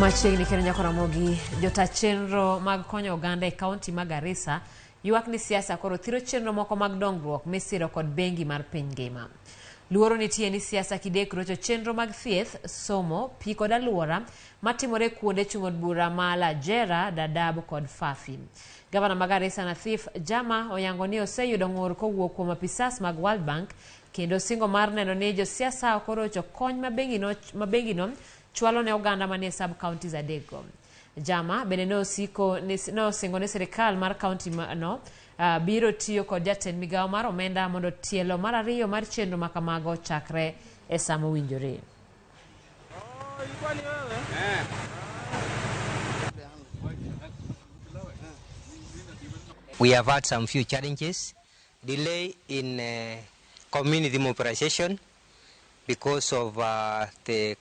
Machiegni kendo nyako Ramogi, jota chenro mag konyo oganda e kaunti ma Garissa ywak ni siasa koro thiro chenro moko mag dongruok misiro kod bengi mar piny ngima. Luoro nitie ni siasa kidek rocho chenro mag thieth, somo, pi kod aluora matimore kuonde chung' od bura ma Lajera, Dadaab kod Fafi. Gavana ma Garissa Nathif Jama oyango ni oseyudo ng'ur kowuok kuom apisas mag World Bank kendo singo mar neno ni josiasa ok orocho kony ma bengino chwalo ne oganda manie sub counties adekgo. Jama bende ne osingo ni sirikal mar kaunti no biro tiyo kod jatend migawo mar omenda mondo tielo mar ariyo mar chenro ma kamago chakre e sa mowinjore. We have had some few challenges, delay in community mobilization because of the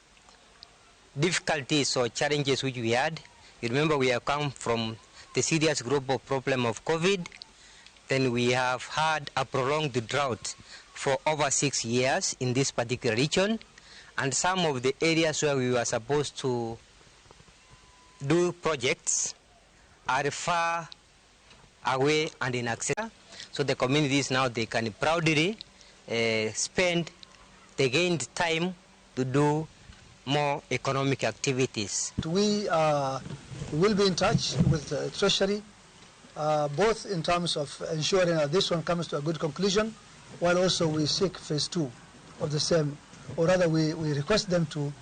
difficulties or challenges which we had. You remember we have come from the serious global problem of COVID. Then we have had a prolonged drought for over 6 years in this particular region. And some of the areas where we were supposed to do projects are far away and inaccessible. So the communities now, they can proudly spend, they gained time to do more economic activities. We will be in touch with the Treasury, both in terms of ensuring that this one comes to a good conclusion, while also we seek phase 2 of the same, or rather we request them to